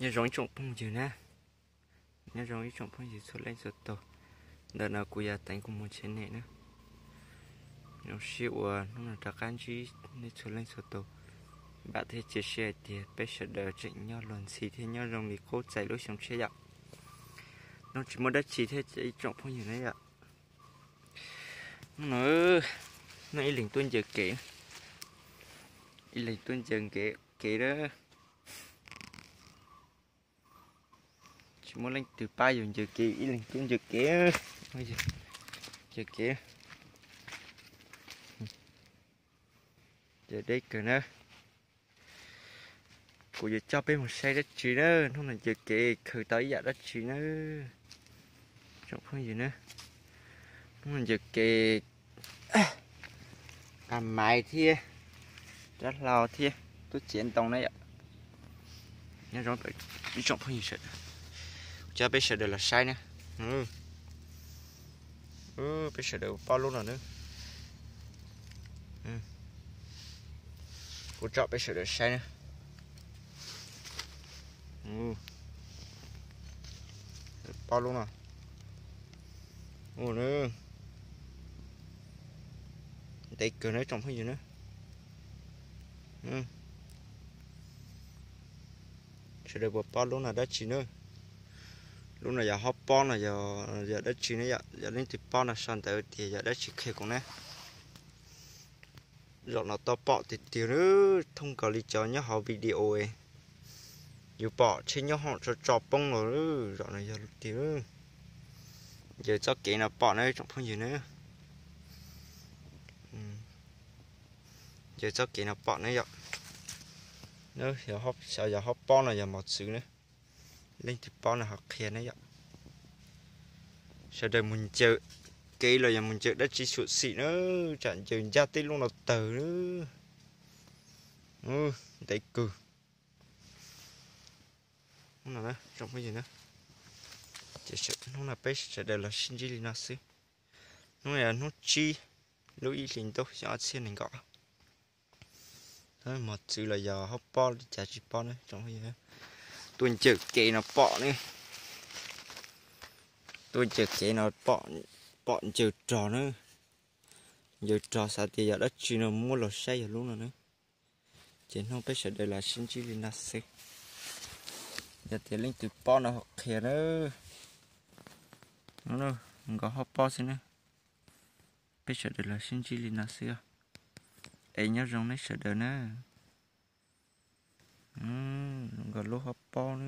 Nyob zoo ib tsoom phooj ywg na, nyob zoo ib tsoom phooj ywg txhua leej txhua tus. Ntawm no kuv yog Teev Kua Muag Channel na. Zoo siab uas hnub no rov qab ntsib nej txhua leej txhua tus. Vam thiab cia siab hais tias peb sawv daws tseem nyob luag ntxhi thiab nyob zoo li qub txais lub xyoo tshiab yom. Hnub tsis muaj dab tsi thiab ib tsoom phooj ywg na yom. Hnub no, hnub ib leeg tuaj ncaws kev, ib leeg tuaj ncaws kev na. Tsis muaj leej twg pab yus ncaws kev, ib leeg tuaj ncaws kev, ncaws kev. Ces deb kawg na. Kuv yuav coj peb mus saib dab tsi na, hnub no ncaws kev khaws tau ib yam dab tsi na. Tsoom phooj ywg na, hnub no ncaws kev, qab maiv thiab, rab hlau thiab, tub txiav ntoo na yom. Nyob zoo ib tsoom phooj ywg sawv daws, coj peb sawv daws los saib na. Peb sawv daws pob lub no na. Kuv tso peb sawv daws saib na. Pob lub no. Ua na, ntev kawg na tsoom phooj ywg na. Sawv daws puas paub lub no dab tsi na? Lub no yog hauv pob no yog, yog dab tsi na yom? Yog leej twg paub no sau ntawv tias yog dab tsi qhia kuv na. Zaum no tau pom tiag tiag na, thooj nkaus li cov nyob hauv video yus pom tsheb nyob hoom tso tso poob los, zaum no yog tiag. Ncaws txoj kev no pom na tsoom phooj ywg na. Ncaws txoj kev no pom na yom. Xyov yog hauv pob no yog mos txwv na. Leej twg paub no ho qhia na yom. Sawv daws mus ncaws kev los yog mus ncaws dab tsi xyuam xim na, tsam ncaws ncaj tej lub no tawg na. Ntev kawg. Hnub no, hnub no peb sawv daws los sib ntsib li no xwb. Hnub no yog hnub tsib lub ib hlis ntuj xyoo ob txhiab nees nkaum. Mos txwv los yog hauv pob li cas tsis paub na tsoom phooj ywg. Tuaj ncaws kev no pom ne, tuaj ncaws kev no pom ncaws rog na. Ncaws rog xav tias yog dab tsi no muab los saib yog lub no na. Ces hnub peb sawv daws los sib ntsib li no xwb. Yog tias leej twg paub no ho qhia na. Nkaus hauv pob xwb na. Peb sawv daws los sib ntsib li no xwb. Es nyob zoo nej sawv daws na. Nkaus lub hauv pob na.